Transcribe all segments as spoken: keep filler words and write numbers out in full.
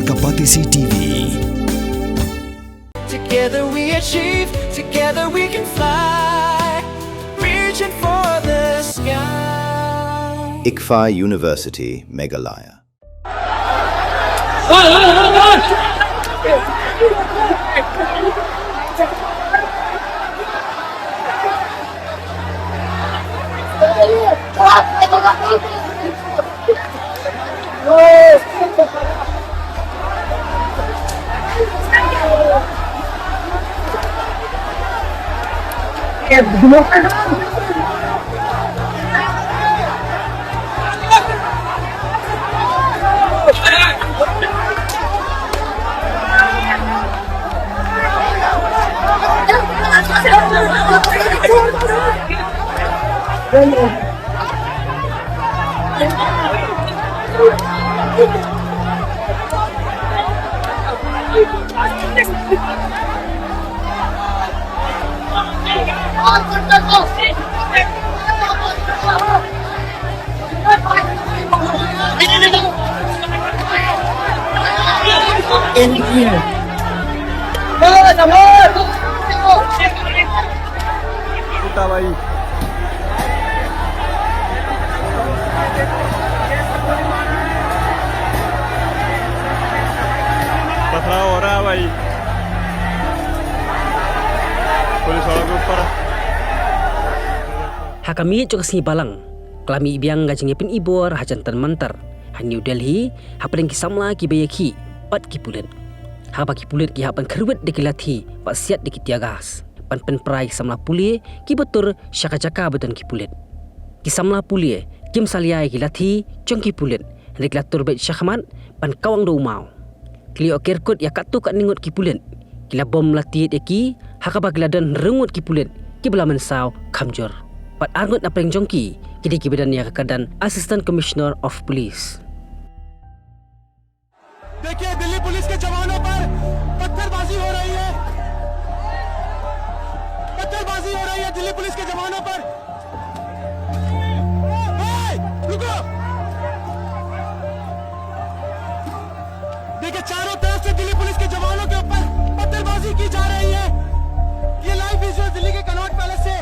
Ka Batesi T V. Together we achieve, together we can fly, reaching for the sky. ICFAI University, Meghalaya. Puta bhai. पथराव हो रहा है भाई। पुलिस वालों के ऊपर। Ha ka miet jong ka sngi Balang, ka la mih biang ka jingïapynïbor ha Jantar Mantar ha New Delhi hapdeng ki samla kiba ïakhih bad ki pulit. Haba ki pulit ki hap ban kyrwit da ki lathi bad siat da ki tear gas ban pynpra ïa ki samla pule kiba tur sha ka jaka ba don ki pulit. Ki samla pule kim salia ïa ki lathi jong ki pulit, hynrei ki la tur beit shakhmat ban kawang da u maw. Ki la ïoh ker kut ïa katto katne ngut ki pulit. Ki la bom la tied ïa ki, ha kaba ki la don hynriew ngut ki pulit kiba la mynsaw kham jur. Bad ar ngut na pdeng jong ki ki dei kiba don ïa ka kyrdan Assistant Commissioner of Police. देखिए, दिल्ली पुलिस के जवानों पर पत्थरबाजी हो रही है, पत्थरबाजी हो रही है दिल्ली पुलिस के जवानों पर। ए, रुको। देखिए, चारों तरफ से दिल्ली पुलिस के जवानों के ऊपर पत्थरबाजी की जा रही है। ये लाइव विजुअल दिल्ली के कनॉट पैलेस से,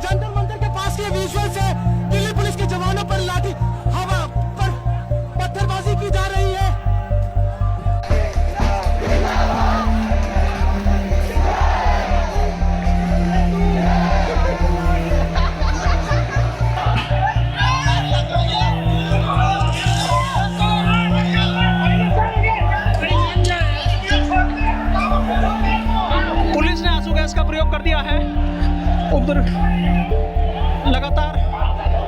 जंतर मंतर के पास के विजुअल से दिल्ली पुलिस के जवानों पर लाठी हवा पर पत्थरबाजी की जा रही है। पुलिस ने आंसू गैस का प्रयोग कर दिया है। उधर लगातार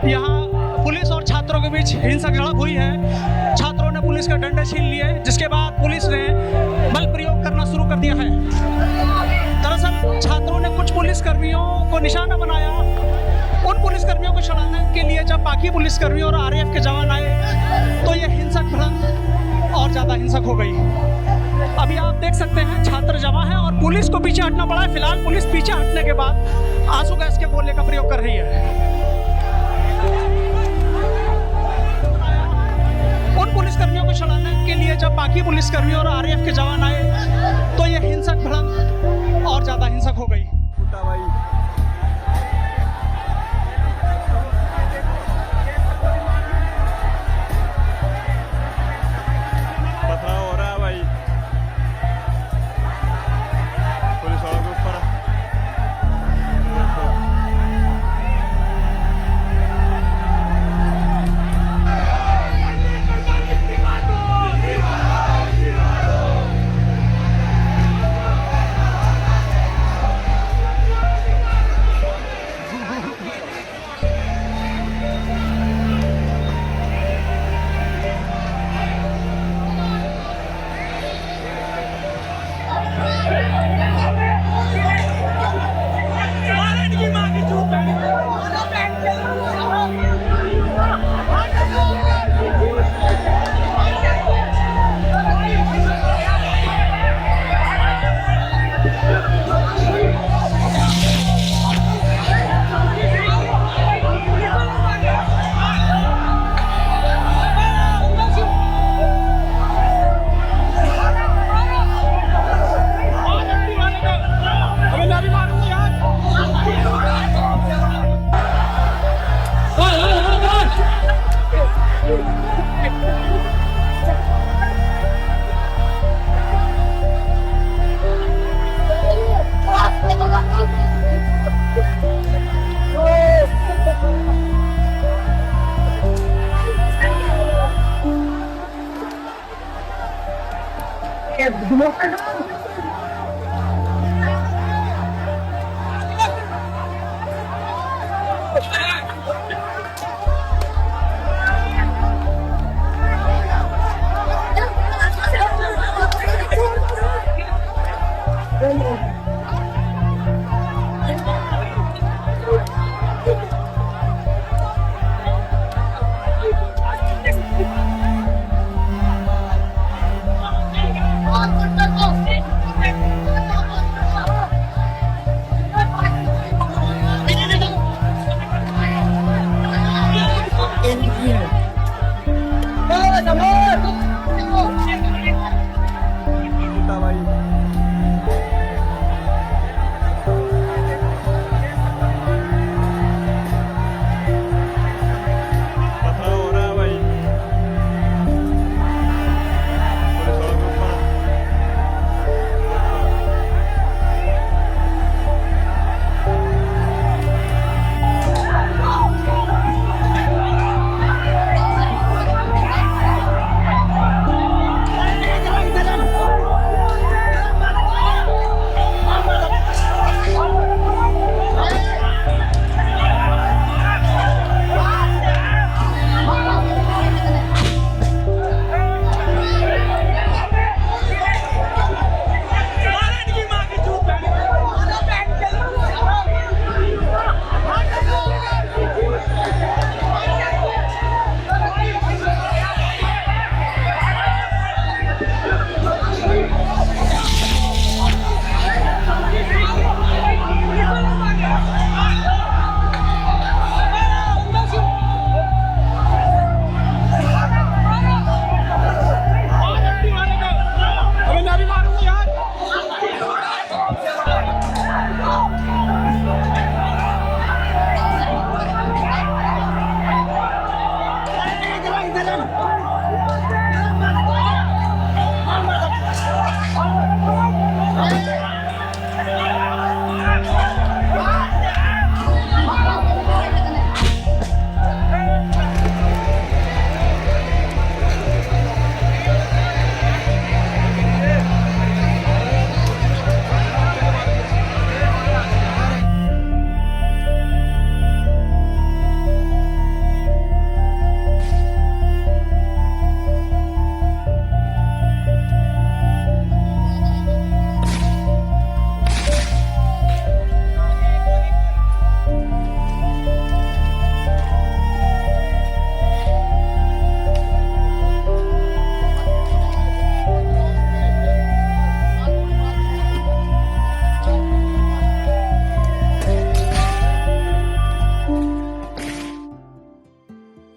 यहाँ पुलिस और छात्रों के बीच हिंसक झड़प हुई है। छात्रों ने पुलिस के डंडे छीन लिए, जिसके बाद पुलिस ने बल प्रयोग करना शुरू कर दिया है। दरअसल छात्रों ने कुछ पुलिसकर्मियों को निशाना बनाया। उन पुलिसकर्मियों को छुड़ाने के लिए जब बाकी पुलिसकर्मी और आरएएफ के जवान आए, तो ये हिंसक भिड़ंत और ज्यादा हिंसक हो गई। अभी आप देख सकते हैं, छात्र जमा है और पुलिस को पीछे हटना पड़ा है। फिलहाल पुलिस पीछे हटने के बाद आंसू गैस के गोले का प्रयोग कर रही है। उन पुलिसकर्मियों को छुड़ाने के लिए जब बाकी पुलिसकर्मी और आरएएफ के जवान आए, तो ये हिंसक भिड़ंत और ज्यादा हिंसक हो गई। पथराव हो रहा है भाई। पुलिस वालों के ऊपर।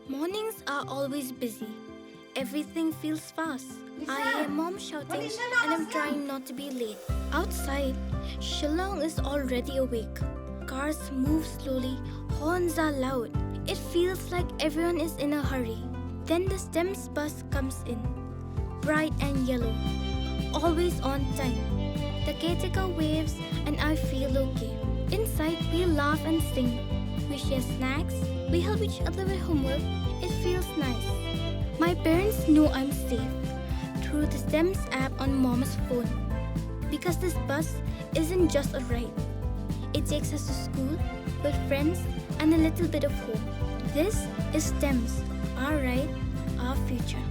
Mornings are always busy. Everything feels fast. I hear mom shouting and I'm trying not to be late. Outside, Shillong is already awake. Cars move slowly, horns are loud. It feels like everyone is in a hurry. Then the STEMS bus comes in. Bright and yellow. Always on time. The caretaker waves and I feel okay. Inside, we laugh and sing. We share snacks. We help each other with homework. It feels nice. My parents know I'm safe through the STEMS app on mom's phone. Because this bus isn't just a ride. It takes us to school, with friends, and a little bit of home. This is STEMS, our ride, our future.